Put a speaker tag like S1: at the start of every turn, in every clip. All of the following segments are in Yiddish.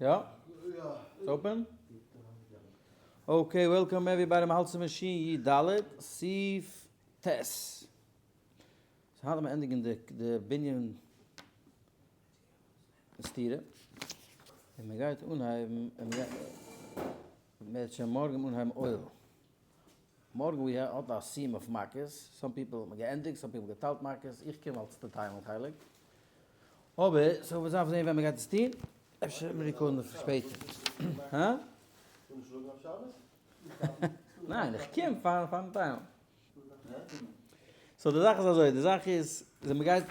S1: יא? It's open? Okay, welcome everybody, מ'האלט צום שין י ד, סעיף ט'. So היינט מיר ענדיגן די די בנין סתירה. און מ'גייט אנהייבן, און מ'וועט שוין מארגן אנהייבן אוהל. מארגן ווי האט א סיום אויף מכות, some people האט מען געענדיגט, some people געטיילט מכות, איך קום אלס די טיילן חלק, אבער so מ'דארף זעהן ווען מ'גייט עס טוהן, אפשר מיר record ן שפעטער. הא? ניין, איך קום פארן פארן טיילן. So די זאך איז אזוי, די זאך איז, אז מ'גייט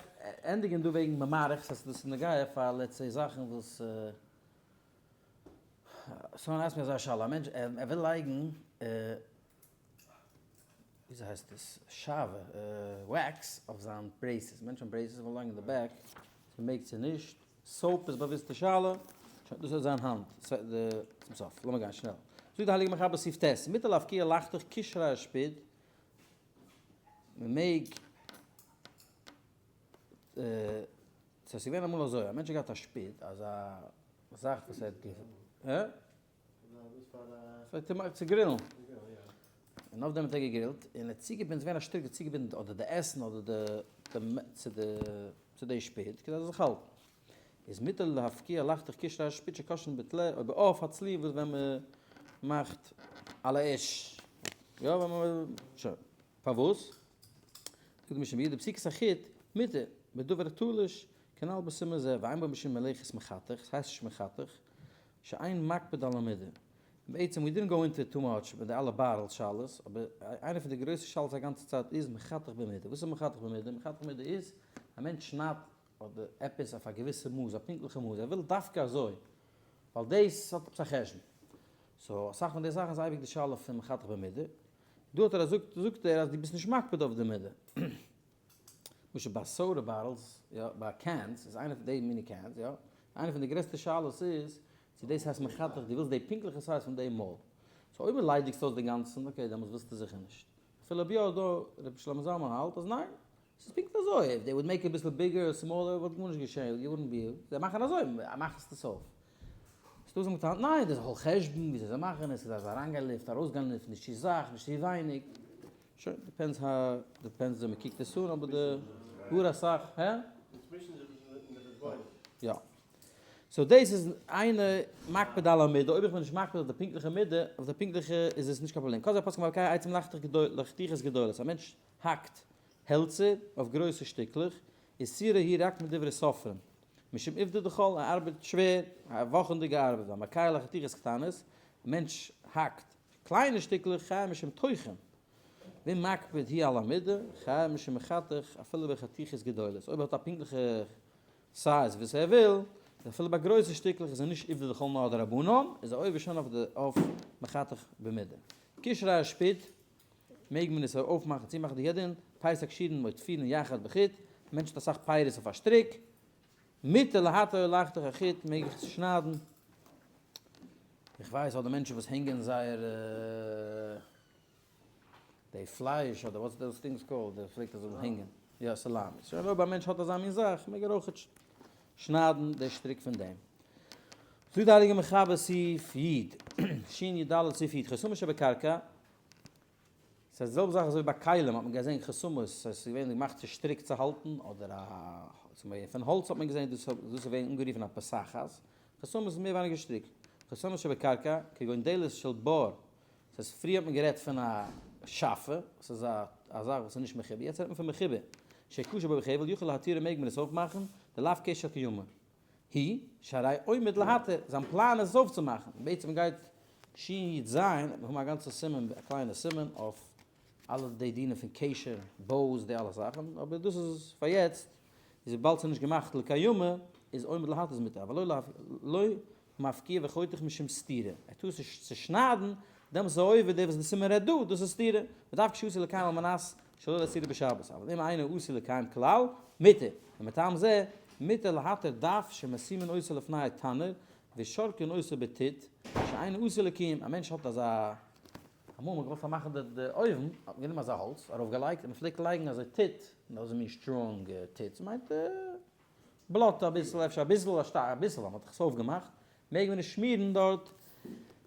S1: ענדיגן דא וועגן ממערך, ס'הייסט דאס איז נוגע פאר let's say זאכן וואס someone asked מיר אזא שאלה, א מענטש ער וויל לייגן וויאזוי הייסט עס, שעוה, wax אויף זיין braces, מענטשן האבן braces ווילן לייגן אין די back, צו מ'מעג צו נישט, soap איז באוויסטע שאלה, שוין דאס איז זיין האנט, צום סוף, לאמיר גיין שנעל. זאגט די הייליגע מחבר סעיף ט', מותר להפקיע לחתוך קשרי השפוד, מ'מעג, ס'איז געווען אמאל אזוי, א מענטש האט געהאט א שפוד, אזא זאך וואס ער האט גע. הע? פאר צו גרילן. און אויף דעם האט ער געגרילט, און ער האט צוגעבינדן, ס'איז געווען א שטריק וואס צוגעבינדן אדער די עסן אדער די צו די צו די שפוד, כדי עס זאל זיך האלטן. איז מותר להפקיע לחתוך קשרי השפוד שקושרין בטלה או בעוף הצלי וואס ווען מ'מאכט על האש. יא ווען מ' שוין. פארוואס? זאגט די משנה ברורה דפסיקת החוט מותר בדבר תלוש כנל בסימן זה ואין בו משום מלאכת מחתך, ס'הייסט נישט מחתך, שאין מקפיד על המידה. בעצם we didn't go into too much מיט די אלע barrel שאלות, אבער איינע פון די גרויסע שאלות א גאנצע צייט איז מחתך במידה. וואס איז מחתך במידה? מחתך במידה איז א מענטש שניידט אדער עפעס אויף א געוויסע מאס, א פונקטליכע מאס, ער וויל דווקא אזוי, ווייל דאס האט עפעס א חשבון. So אסאך פון די זאכן איז אייביג די שאלה פון מחתך במידה. דא האט ער זאגט זאגט ער אז דו ביסט נישט מקפיד אויף די מידה. למשל ביי soda bottles, יא, ביי cans, איז איינע פון די מיני cans, יא, איינע פון די גרעסטע שאלות איז, צו דאס הייסט מחתך, דו ווילסט די פונקטליכע size פון די מויל. So אויב דו ליידיגסט אויס די גאנצן, okay, דעמאלטס ווילסטו זיכער נישט. אפילו אויב יא, דא רבי שלמה זלמן האלט אז ניין, ס'איז פונקט אזוי, if they would make אביסל bigger or smaller וואלט גארנישט געשען, you wouldn't be, זיי מאכן אזוי, מאכסט עס אויף. ס'דא וואס האבן געטענה'ט ניין, דאס איז א whole חשבון וויאזוי זיי מאכן עס, ס'דארף אריינגיין לופט, ארויסגיין לופט, נישט צו סאך, נישט צו ווייניג. שוין, depends ה, depends ווי מ'קוקט עס אן, אבער די, גאר אסאך, הע? יא. So דאס איז איינע מקפיד על המידה, אויב איך בין נישט מקפיד אויף די פונקטליכע מידה, אויף די פונקטליכע איז עס נישט קיין פראבלעם. כזה פסק המבקע עצים לחתוך לחתיכות גדולות, א מענטש האקט העלצער אויף גרויסע שטיקלעך, איסורו הוא רק מדברי סופרים, משום עובדא דחול, ער ארבעט שווער, א וואכענדיגע ארבעט, והמקע לחתיכות קטנות, א מענטש האקט קליינע שטיקלעך, חייב משום טוחן, ואם מקפיד הוא על המידה, חייב משום מחתך, אפילו בחתיכות גדולות, אויב ער האט א פונקטליכע size וואס ער וויל, איז אפילו ביי גרויסע שטיקלעך איז ער נישט עובדא דחול נאר דרבנן, איז ער עובר שוין אויף מחתך במידה. קשרי השפוד. מעג מען עס אויפמאכן צומאכן די ידען, פירות הקשורין או תפורין יחד בחוט, א מענטש האט אסאך פירות אויף א שטריק, מותר להתיר לחתוך החוט מעג איך עס שניידן, איך ווייס אדער מענטשן וואס הענגען זייער די פלייש אדער what's those things called, דער פלעגט אזוי הענגען, יא salami, שוין אויב א מענטש האט אזא מין זאך מעג ער אויך שניידן די שטריק פון דעם. זאגט די הייליגע מחבר סעיף י, שין י ד סעיף י, חותמות שבקרקע, ס'איז די זעלבע זאך אזוי ביי כלים האט מען געזען חותמות, ס'איז געווען געמאכט צו שטריק צו האלטן, אדער א, צום ביישפיל פון האלץ האט מען געזען, דאס איז געווען אנגערופן א פותחת, חותמות איז מער ווייניגער שטריק, חותמות שבקרקע, כגון דלת של בור, ס'הייסט פריער האט מען גערעדט פון א שאפע, וואס איז א א זאך וואס איז נישט מחובר, יעצט רעדט מען פון מחובר, שקשור בו בחבל, יכול להתירו מעג מען עס אויפמאכן, דלאו קשר קיימא. הוא, שהרי עומד להתיר, זיין פלאן איז עס אויפצומאכן, בעצם גייט ש י ז, מיר האבן א גאנצע סימן, א קליינע סימן אויף אלע די דינים פון קשר, bows, די אלע זאכן, אבער דאס איז פאר יעצט, איז וויבאלד ס'איז נישט געמאכט לקיימא, איז עומד להתיר איז מותר, אבל לא לא מפקיע וחותך משום סתירה, ער טאר עס נישט צושניידן, דעמאלס איז ער עובר די וואס די סימן רעדט דא, דאס איז סתירה, ודווקא שעשוי לקיים על מנת שלא להסתירה בשבת, אבל אם אינו עשוי לקיים כלל, מותר, ומטעם זה, מותר להתיר דף שמשימין אותו לפני התנור, ושורקין אותו בטיט, שאינו עשוי לקיום, א מענטש האט אזא, אמאל האט מען געוואלט פארמאכן די אויוון, האט מען גענומען אזא האלץ, ארויפגעלייגט, און מען פלעגט לייגן אזוי טיט, אזוי מין strong טיט, ס'מיינט בלאטע אביסל, אפשר אביסל, אביסל, ווייל מען האט דאך עס אויפגעמאכט. מעג מען נישט שמירן דארט,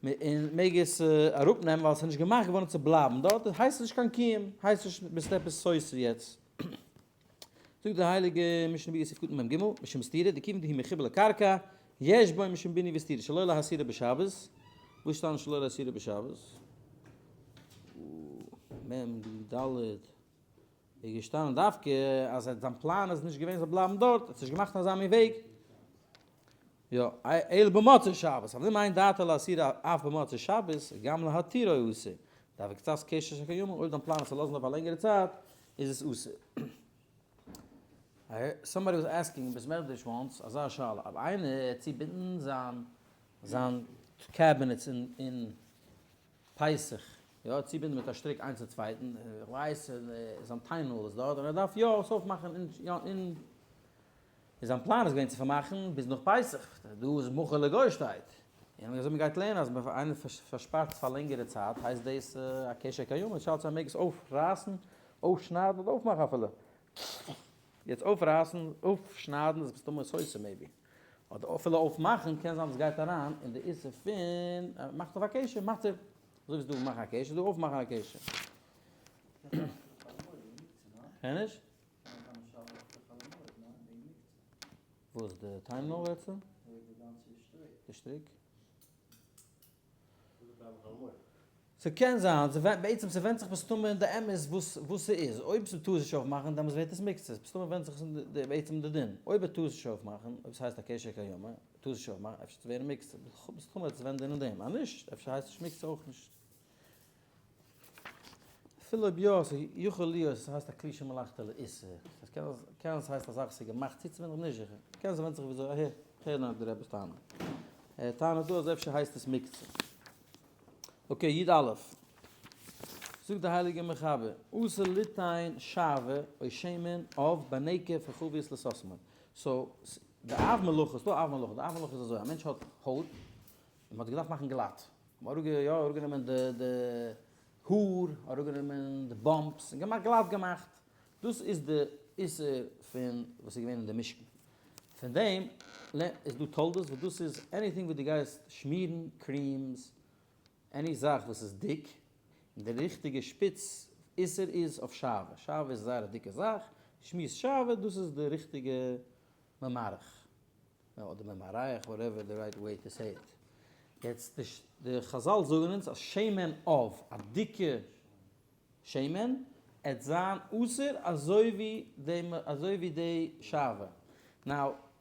S1: און מעג עס אראפנעמען ווייל עס איז נישט געמאכט געווארן צו בלייבן דארט, הייסט עס נישט קיין קיום, הייסט נישט ביסט עפעס סותר יעצט. זאגט די הייליגע משנה ברורה סעיף קטן מ ג, משום סתירה, דכיוון דהוא מחובר לקרקע, יש בו משום בינוי וסתירה, שלא להסירה בשבת, וואו שטייט שלא להסירה בשבת? מ ד איז געשטאנען דווקא אז זיין פלאן איז נישט געווען זאל בלייבן דארט, ער האט נישט געמאכט אזא מין וועג. יא, אלא במוצאי שבת, אבל אם אין דעתו להסירה אף במוצאי שבת, גם להתירו אסור. דארף קצת קשר של קיימא, אויב דיין פלאן איז צו לאזן אויף א לענגערע צייט, איז עס אסור. Somebody was asking אין בית מדרש once אזא שאלה, אויב איינער צובינדן זיין זיין cabinets אין פסח, יא, צובינדן מיט א שטריק איינס צום צווייטן, איך ווייס, זיין טיינל איז דארט, און ער דארף יא עס אויפמאכן אין אין און זיין פלאן איז געווען צו פארמאכן ביז נאך פסח, דא איז מכור לגוי שטייט, און אזוי מ'גייט לערנען אז איינער פארשפארט עס פאר לענגערע צייט הייסט דאס א קשר קיימא, שאלת צו ער מעג עס אויפרייסן, אויפשניידן אדער אויפמאכן אפילו. יעצט אויפרייסן, אויפשניידן איז מסתמא סותר maybe, אדער אפילו אויפמאכן קען זיין דאס גייט אריין אין די איסור פון מאכט אויף א קשר, מאכט זיך, אזוי ווי ס'איז דא מאכן א קשר איז דא אויפמאכן א קשר. קען נישט? וואס די timer רעדסטו? די שטריק? ס'קען זיין, בעצם ס'ווענדט זיך מסתמא אין די אמת וואס וואס ס'איז, אויב ס'טאר זיך נישט אויפמאכן דעמאלטס ווערט עס מוקצה, מסתמא ווענדט זיך עס אין די בעצם די דין, אויב ער טאר עס נישט אויפמאכן, אויב ס'הייסט א קשר קיימא, טאר עס נישט אויפמאכן, אפשר צו ווערן מוקצה, מסתמא וועט עס ווענדען אין דעם, אז נישט, אפשר הייסט נישט מוקצה אויך נישט. אפילו אויב יא, ס'איז יכול להיות אז ס'הייסט א כלי שמלאכתו לאיסור, ס'קען זיין ס'הייסט א זאך וואס איז געמאכט צוצובינדן, כ'בין נישט זיכער, קען זיין ווענדט זיך וויאזוי, אהער, כ'הער נאר די רבי'ס טענה, ער טענה'ט דא אז אפשר הייסט עס מוקצה. Okay, י א. זאגט די הייליגע מחבר, אסור ליתן שעוה או שמן עב בנקב החבית לסתמו. So, די אב מלאכה, ס'דא א אב מלאכה, די אב מלאכה איז אזוי, א מענטש האט הויט, און מ'האט געדארפט מאכן גלאט, מ'האט יא אראפגענומען די די האר, אראפגענומען די bumps, און געמאכט גלאט געמאכט, דאס איז די איסור פון וואס איז געווען אין די משכן, פון דעם איז דא תולדות וואס דאס איז anything וואס דו גייסט שמירן, creams, any זאך וואס איז דיק, און די ריכטיגע שפיץ איסור איז אויף שעוה, שעוה איז זייער א דיקע זאך, שמירסט שעוה, דאס איז די ריכטיגע ממרח. אדער ממרח, whatever the right way to say it. יעצט די חזל זאגן אונז אז שמן עב, א דיקע שמן, עט זיין אסור אזוי ווי די אזוי ווי די שעוה. Now,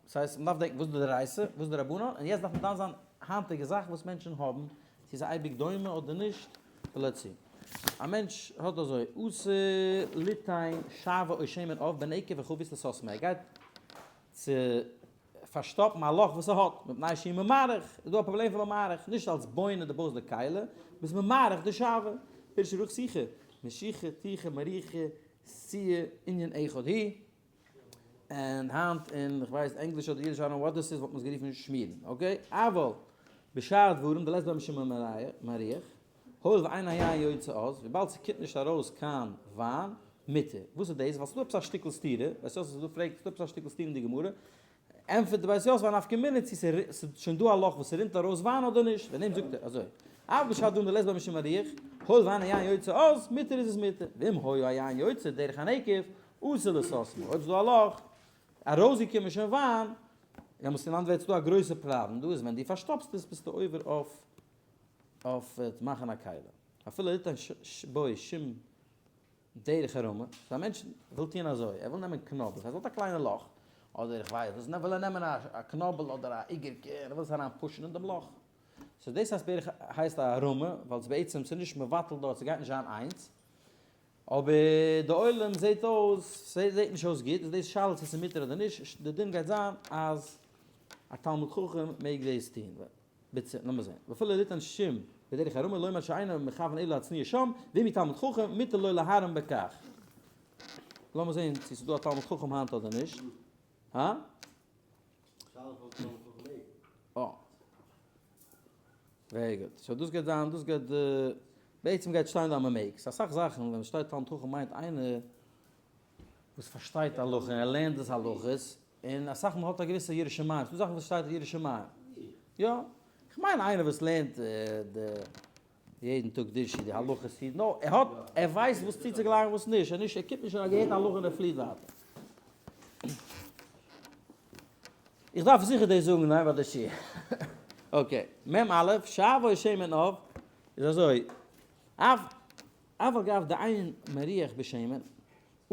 S1: ס'הייסט מ'דארף דענקן וואס איז די דאורייתא, וואס איז די רבנן, און יעצט דארף מען דן זיין היינטיגע זאכן וואס מענטשן האבן, צו ס'איז אייביג דומה אדער נישט, let's see. א מענטש האט אזוי, אסור ליתן שעוה או שמן עב בנקב החבית לסתמו, ער גייט צו פארשטאפן א לאך וואס ער האט, מפני שהוא ממרח, איז דא א פראבלעם פון ממרח, נישט אלס בונה די בויסט די כלי, ביסט ממרח די שעוה, פירוש רוח שיחה, משיכה, טיחה, מריחה, סטייה, ענין אחד היא, און היינט אין כ'ווייס ענגליש אדער אידיש I don't know what this is וואלט מען עס גערופן שמירן, okay? אבל בשאר דברים דלית בהם משום ממרח, הואיל ואין היין יוצא אז, וויבאלד ס'קומט נישט ארויס קיין וויין, מותר. וואס איז דאס? ווייל ס'איז דא עפעס א שטיקל סתירה, בית יוסף איז דא פרעגט, ס'איז דא עפעס א שטיקל סתירה אין די גמרא, ענטפערט די בית יוסף א נפקא מינה צו ס'איז שוין דא א לאך וואס ס'רינט ארויס וויין אדער נישט, וועגן דעם זאגט ער אזוי, אבל בשאר דברים דלית בהם משום ממרח, הואיל ואין היין יוצא אז, מותר איז עס מותר, ואם היה היין יוצא דרך הנקב, אסור לסתמו, אויב ס'איז דא א לאך, ארויסגעקומען שוין וויין, דעמאלטס אין אנדערע ווערטער ס'איז דא א גרויסע פראבלעם דא, איז ווען דו פארשטאפסט עס ביסטו עובר אויף אויף מאכן א כלי, אפילו ליתן בו שום דרך הרמה, so א מענטש וויל טון אזוי, ער וויל נעמען קנאבל, ער האט א קליינע לאך, אדער איך ווייס וואס, וויל ער נעמען א קנאבל אדער א איגערקע און ער וויל עס אריין push ן אין דעם לאך, so דאס הייסט בערך הייסט א הערמה, ווייל בעצם ס'איז נישט מבטל דארט, ס'גייט נישט זיין איינס, אבער די עולם זעט אויס, ס'זעט נישט אויס גוט, איז דאס שאלה צו ס'איז מותר אדער נישט, די דין גייט זיין אז א תלמיד חכם מעג דאס טון. ביצה, לאמיר זען. ואפילו ליתן שום בדרך הרמה לומר שאינו מכוון אלא להצניע שם, ואם הוא תלמיד חכם מותר לו להערים בכך. לאמיר זען צו ס'איז דא א תלמיד חכם היינט אדער נישט. הא? אה. Very good. So דאס גייט זיין, דאס גייט די, בעצם גייט שטיין דא אז מ'מעג. ס'איז אסאך זאכן ווען ס'שטייט תלמיד חכם מיינט איינער וואס פארשטייט הלכה און ער לערנט דאס הלכות, און אסאך מאל האט א געוויסע יראת שמים, ס'דא זאכן וואס שטייט יראת שמים. יא, כ'מיין איינער וואס לערנט די יעדן טאג דישי די הלכות היד נאר ער האט ער ווייסט וואס צוצוגלייכן וואס נישט, ער נישט ער קומט נישט און האט געהערט א הלכה און ער פליעט ווייטער. איך דארף זיכער דאס זאגן ניין ביי די שיעור. okay, מ א, שעוה שמן עב איז אזוי, אף אף על גב דאין מריח בשמן,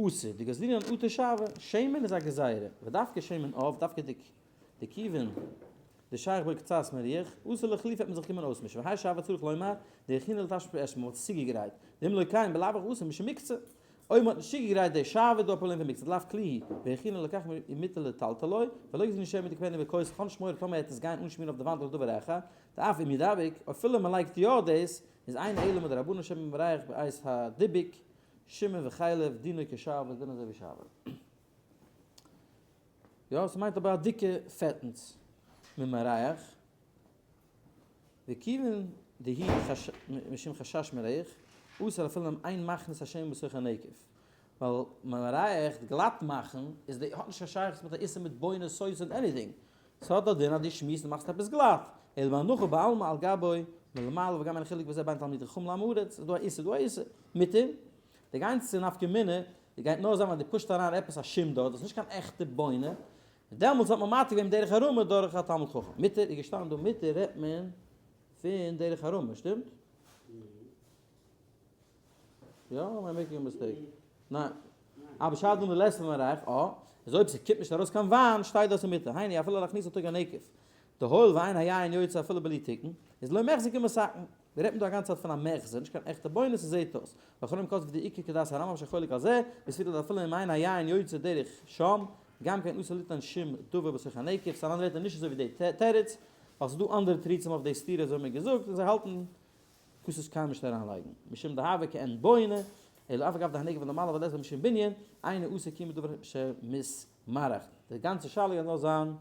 S1: אסור, דגזלינן אטו שעוה, שמן איז א גזירה, ודווקא שמן עב, דווקא די דכיוון דשייך בו קצת מריח, אסור להחליף וועט מען זיך קומען אויסמישן, והאי שעוה צריך לומר, דהכינה לתשמיש באש, מען וואלט עס צוגעגרייט, ואם לא כן בלאו הכי אסור משום מוקצה, אויב מען האט נישט צוגעגרייט די שעוה איז דא א פראבלעם פון מוקצה, דלאו כלי הוא, והכינה לכך ומותר לטלטלו, ולא גזלינן שמא ידבקנו בכותל, כ'האב נישט מורא טאמער ער וועט עס גיין אנשמירן אויף די וואנט אדער דבר אחר, דאף אם ידבק, אפילו מען לייגט יא דאס, איז אינו אלא מדרבנן שמא מריח בעת הדיבוק, שומן וחלב, דינו כשעוה, איז דין אזוי ווי שעוה. יא, ס'מיינט אבער א דיקע פעטנס ממריח, וכיוון דהי משום חשש מריח, אסור אפילו אם אין מכניס השמן בתוך הנקב, ווייל ממריח, גלאט מאכן, איז די האט נישט קיין שייכות מיט א איסור מיט בונה סוס און anything, ס'האט א דין אז דו שמירסט און מאכסט עפעס גלאט, אלא בהנחה בעלמא על גבו מלמעלה וגם אין חילוק בזה בין תלמידי חכמים לעם הארץ, ס'איז דא א איסור דא א איסור, מותר, די גאנצע נפקא מינה די גייט נאר זיין ווען די פושט אריין עפעס א שום דארט, דאס איז נישט קיין עכטע בונה, דעמאלטס האט מען מתיר געווען דרך הרמה דורך א תלמיד חכם. מותר איז געשטאנען דא מותר רעדט מען פון דרך הרמה, שטימט? יא? am I making a mistake? ניין. אבער שאד און לעסן מען רייך, אה, איז אויב ס'קומט נישט ארויס קיין וויין שטייט דאס אין מותר, היינו אפילו להכניס לתוך הנקב, דהואיל ואין היין יוצא אפילו בלי תיקון, איז לא מחזי כמתקן. מיר רעדט מען דא א גאנצע צייט פון א מחזור, נישט קיין עכטע בונה, ס'זעהט אויס. ואחרונים כותבים דעיקר כדעת הרמב ם שחולק על זה, וסביר אז אפילו אם אין היין יוצא דרך שם, גם כן אסור ליתן שום דבר בתוך הנקב, סא אין אנדערע ווערטער נישט אזוי ווי די תירוץ, ווייל ס'איז דא אנדערע תירוצים אויף די סתירה אזוי האט מען געזאגט, און זיי האלטן קענסט עס קיינמאל נישט אריינלייגן, משום דהוה כעין בונה, אלא אף על גב דהנקב למעלה ולית ביה משום בנין, אינו אסור כי אם בדבר שמתמרח. די גאנצע שאלה גייט נאר זיין.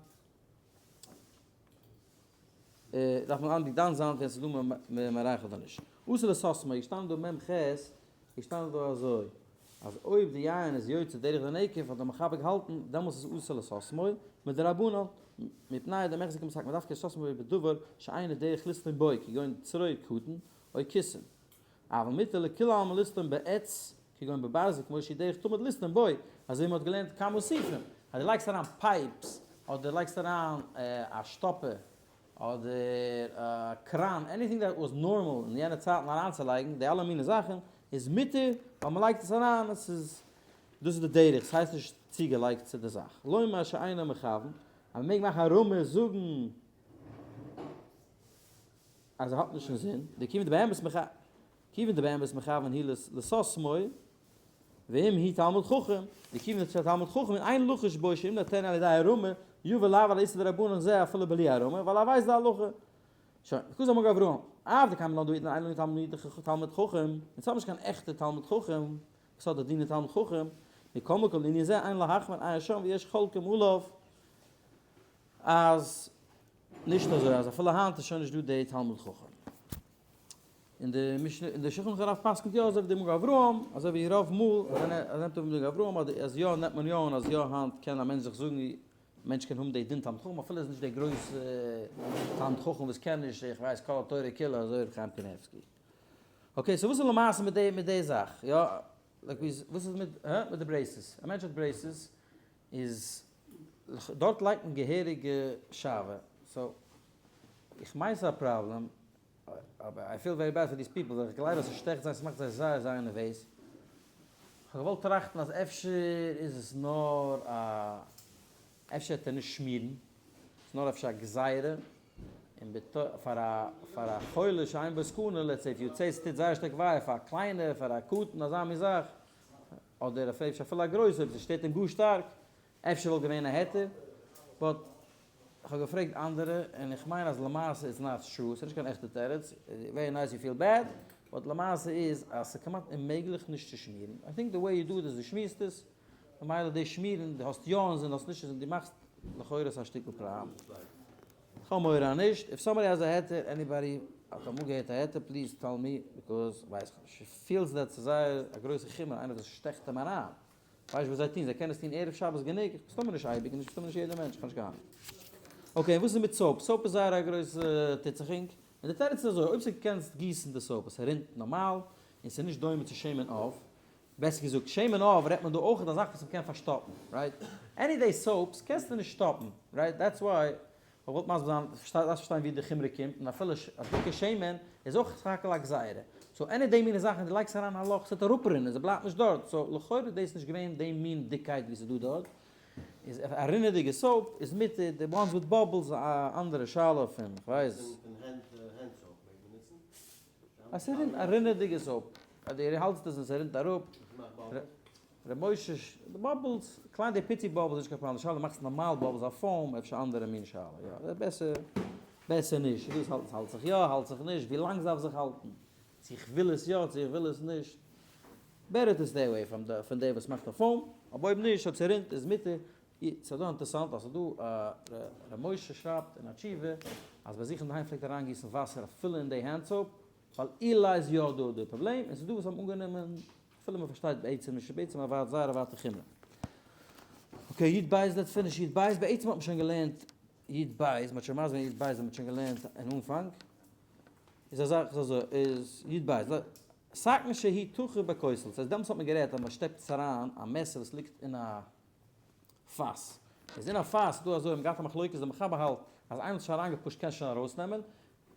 S1: דארף מען אנדי דן זיין ווען ס'איז דא ממרח אדער נישט. אסור לסתמו, איז געשטאנען דא מ ח, איז געשטאנען דא אזוי, אז אויב די יין איז יוצא דרך די נקב האט דער מחבר געהאלטן, דעמאלס איז אסור לסתמו, מדרבנן, מפני דמחזי כמסכם דווקא סתמו בדבר שאינו דרך לסתום בו, כגון צרור קטן או קיסם. אבל מותר לכולי עלמא לסתום בעץ, כגון בברזל כמו שהיא דרך תמיד לסתום בו, אזוי ווי מ'האט געלערנט כמה סעיפים, אז דו לייגסט אריין pipes, אדער לייגסט אריין א שטאפער, אדער א קראן, anything that was normal אין יענע צייטן אריינצולייגן, די אלע מיני זאכן, איז מותר, ווייל מ'לייגט עס אריין, עס איז, דאס איז די דרך, ס'הייסט נישט צוגעלייגט צו די זאך. לומר שאינו מכוון, אז מ'מעג מאכן א רמז, זאגן אז ער האט נישט אינזין, דכיוון דבאמת מכ כיוון דבאמת מכוון הוא לסתמו, ואם הוא תלמיד חכם, דכיוון דתלמיד תלמיד חכם און אין לחוש בו שאם נותן על ידי הרמה, יבא לעבור על איסור דרבנן זה אפילו בלי הרמה, ווייל ער ווייסט די הלכה. שוין, וכז אמר אברהם, אף דקיימא לן דא איתן אין לנו תלמיד תלמיד חכם, אונז האבן נישט קיין עכטע תלמיד חכם, וואס האט די דיני תלמיד חכם, מכל מקום לענין זה אין להחמיר עיין שם ויש חולקים עליו, אז נישט אזוי אז אפילו היינט איז שוין נישט דא די תלמיד חכם. און די משנה און די שולחן ערוך הרב פסק'נט יא אזוי ווי די מגן אברהם, אזוי ווי רוב מאל ווען ער נעמט אן די מגן אברהם אז אז יא נעמט מען יא אן אז יא היינט קען א מענטש זיך זאגן א מענטש קען האבן די דין תלמיד חכם אפילו איז נישט די גרויסע תלמיד חכם וואס קען נישט איך ווייס כל התורה כולה אזוי ר' חיים קניבסקי. okay so וואס איז למעשה מיט די מיט די זאך? יא like וואס איז מיט הא מיט די braces? א מענטש האט braces איז דארט לייגט מען געהעריגע שעוה so איך מיין ס'איז א פראבלעם אבער I feel very bad for these people ווייל איך גלייב אז ס'שטעכט זיי ס'מאכט זיי זייער זייער נערוועז כ'האב געוואלט טראכטן אז אפשר איז עס נאר א אפשר העט ער נישט שמירן ס'איז נאר אפשר א גזירה און פאר א פאר א חולה שאין בו סכנה let's say if you say ס'טוט זייער שטארק וויי פאר א קליינע פאר א קטן אזא מין זאך אדער אפשר אפילו א גרויסע אויב ס'שטערט אים גאר שטארק, אפשר וואלט געווען א היתר, but כ'האב געפרעגט אנדערע און איך מיין אז למעשה איז not true, ס'איז נישט קיין עכטע תירוץ, very nice you feel bad, but למעשה איז אז ס'איז כמעט אוממעגליך נישט צו שמירן, I think די way you do it איז דו שמירסט עס, ממילא די שמירן, דו האסט יא אינזין האסט נישט אינזין, דו מאכסט לכאורה עס א שטיקל פראבלעם. כ'האב מורא אז נישט, if somebody has א היתר, anybody האט אמאל געהערט א היתר please tell me, because ווייס איך נישט, feels that ס'איז זייער א גרויסע חומרא איינער וואס שטעכט אים אריין, ווייסט וואס זיי טוהן, זיי קענען עס טוהן ערב שבת גענוג, מסתמא נישט אייביג און מסתמא נישט יעדער מענטש, כ'האב נישט קיין אהנונג. Okay, און וואס איז מיט soap? Soap איז זייער א גרויסע טוטזיכינג. און די תירוץ איז אזוי, אויב ס'קענסט גיסן די soap, עס רינט נארמאל, און ס'איז נישט דומה צו שמן עב, בעסער געזאגט, שמן עב רעדט מען דא אויך א זאך וואס מ'קען פארשטאפן, right? Any day soaps קענסטו נישט שטאפן, right? That's why איך וואלט מסביר זיין, דארפסט פארשטיין ווי די חומרא קומט, און אפילו א דיקע שמן איז אויך סך הכל א גזירה. So any day מיני זאכן, דו לייגסט אריין א לאך, ס'וועט אראפרינען, ס'בלייבט נישט דארט, so לכאורה איז דאס נישט געווען די מין דיקקייט ווי ס'איז דא דארט. איז א רינעדיגע soap איז מיט די ones with bubbles א אנדערע שאלה פון כ'ווייס.
S2: פון hand soap מעג מען נוצן?
S1: אז ס'רינט א רינעדיגע soap, אז דו האלטסט עס און ס'רינט אראפ. ר' משה, די bubbles, קליין די פיצי bubbles איז נישט קיין פראבלעם, די שאלה דו מאכסט נארמאל bubbles א foam, אפשר אנדערע מין שאלה, יא, בעסער, בעסער נישט, דאס האלט, האלט זיך יא, האלט זיך נישט, ווי לאנג ס'דארף זיך האלטן, צו איך וויל עס יא, צו איך וויל עס נישט, better to stay away from די, פון די וואס מאכט א foam, אבער אויב נישט, אויב ס'רינט איז מותר, ס'איז דא אינטערסאנט אז ס'איז דא א ר' משה שרייבט אין א תשובה אז ביי זיך אינדערהיים פלעגט ער אריינגיסן וואסער אפילו אין די hand soap, ווייל אולי איז יא דא די פראבלעם, און ס'איז דא וואס האבן אנגענומען אפילו מען פארשטייט בעצם נישט, איז בעצם א ווייט זייער א ווייטע חומרא. Okay, יוד בית, let's finish יוד בית, בעצם האט מען שוין געלערנט יוד בית, מען האט שוין מסביר יוד בית ווען מען האט שוין געלערנט אין אנפאנג, איז א זאך איז אזוי, איז יוד בית, סכין שהיא תוכה בכותל, ס'הייסט דעמאלטס האט מען גערעדט אז מען שטעקט עס אריין א מעסער וואס ליגט אין א פאס, איז אין א פאס איז דא אזוי, מען געהאט א מחלוקת, די מחבר האלט אז איינמאל ס'איז שוין אריינגעפושט קענסט שוין ארויסנעמען,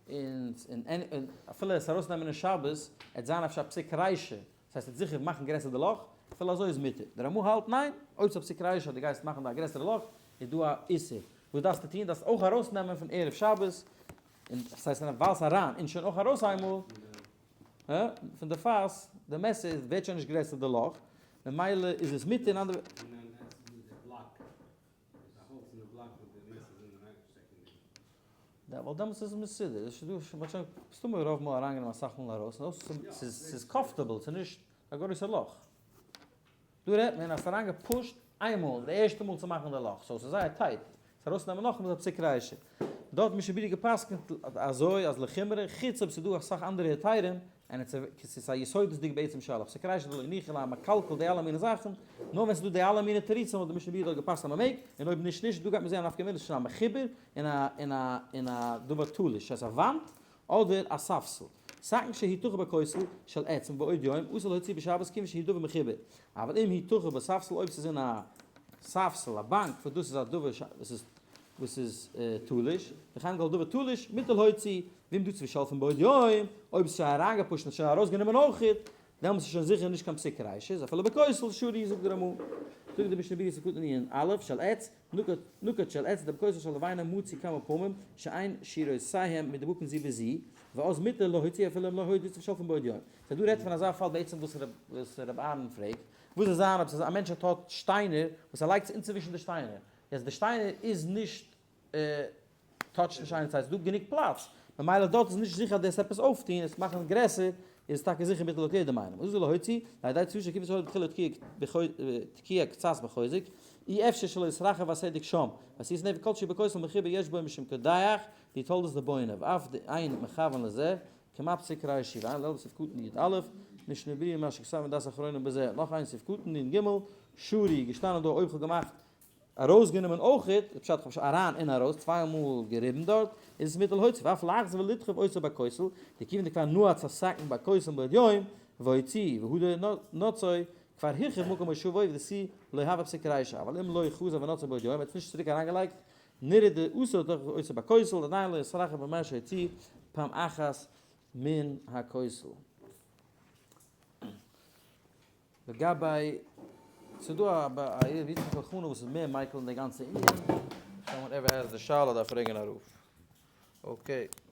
S1: און אפילו עס ארויסנעמען אין שבת עט זיין אפשר א פסיק רישא, דאס הייסט עט זיכער מאכן גרעסער די לאך, אפילו אזוי איז מותר. די רמא האלט ניין, אויב ס'איז א פסיק רישא אז דו גייסט מאכן א גרעסערע לאך איז דא א איסור. וואס דארפסטו טון? דארפסט אויך ארויסנעמען פון ערב שבת, און דאס הייסט ווייל ס'איז אריין און שוין אויך ארויס איינמאל פון די פאס, די מעסער ווערט שוין נישט גרעסער די לאך, ממילא איז עס מותר אין אנדערע. ווייל דעמאלטס איז עס מסודר, עס איז דא, מ'האט שוין מסתמא רוב מאל אריינגענומען אסאך מאל ארויס, און אויך ס'איז comfortable, ס'איז נישט א גרויסע לאך. דא רעדט מען אז ס'איז אריינגעפושט איינמאל, די ערשטע מאל צו מאכן די לאך, so ס'איז זייער tight, עס ארויסנעמען נאכאמאל איז א פסיק רישא. דארט האט משנה ברורה גע'פסק'נט אזוי אז לחומרא, חוץ אויב ס'איז דא אסאך אנדערע היתרים, און עס איז א יסודות'דיג בעצם שאלה, פסיק רישא דלא ניחא ליה מקלקל די אלע מיני זאכן, נאר ווען ס'איז דא די אלע מיני תירוצים האט די משנה ברורה דארט גע'פסק'נט אז מ'מעג, און אויב נישט נישט, דא גייט מען זעהן א נפקא מינה צווישן א מחובר און א און א און א דבר תלוש, ס'הייסט א וואנט אדער א ספסל. סכין שהיא תוכה בכותל של עץ מבעוד יום, אסור להוציא בשבת כיוון שהיא דבר מחובר. אבל אם היא תוכה בספסל אויב ס'איז אין א ספסל, א באנק, וואס דאס איז א דבר וואס איז וואס איז תלוש, וכן כל דבר תלוש, מותר להוציא, ואם דצף ושלף מבעוד יום, אויב ס'איז שוין אריינגעפושט און שוין ארויסגענומען אויכעט, דעמאלטס איז שוין זיכער נישט קיין פסיק רישא, איז אפילו בכותל שרי, זאגט די רמא. זאגט די משנה ברורה ס'קטן ענין א' של עץ, נקט של עץ דבכותל של לבנה מצוי כמה פעמים שאין שורותיהם מדובקין זו בזו, ואז מותר להוציא אפילו אם לא היה דצף ושלף מבעוד יום. סא דא רעדט פון אזא פאל בעצם וואס ר' אהרן פרעגט, וואס זאל זיין אויב ס'איז א מענטש האט האט שטיינער וואס ער לייגט עס אינצווישן די שטיינער, יעצט די שטיינער איז נישט touch ט נישט איינער סאיז דא גענוג פלאץ, ממילא דארט איז נישט זיכער אז דאס עפעס אויפטוהן עס מאכן גרעסער איז טאקע זיכער מיטל לויט יעדעם איינעם, אסור להוציא לידי צו שכיוון שהי' בתחילה תקיע קצת בחוזק, אי אפשר שלא יתרחב הסדק שם, ועשית נפק כל שהוא בכותל מחובר יש בו משום קודח די תולדות דבונה ואף דאין מכוון לזה כמפסיק רשי ועיין לעיל בסעיף קטן י א, משנה ברורה מה שכתב מדעת אחרונים בזה, נאך איין סעיף קטן נ ג, שרי, געשטאנען דא אויב כ'האב געמאכט ארויסגענומען אויכעט, די פשט כ'האב שוין אריין און ארויס צוויי מאל געריבן דארט, איז עס מותר להוציא, ואף להחזיר ולדחוף אותו בכותל, דכיוון דכבר נעץ הסכין בכותל מבעוד יום, והוציא, והדר נצעו, כבר הרחיב מקום מושבו ודתו לא הוה פסיק רישא, אבל אם לא חזר ונצעו מבעוד יום, ער האט עס נישט צוריק אריינגעלייגט, נראה דאסור לדחוף אותו בכותל, עדיין לא יתרחב במה שהוציא פעם אחת מן הכותל. לגבי, ס'איז דא א א ר' יצחק אלחנן וואס איז מער מיקל אין די גאנצע ענין, if someone ever has די שאלה דארף פרעגן א רב. Okay.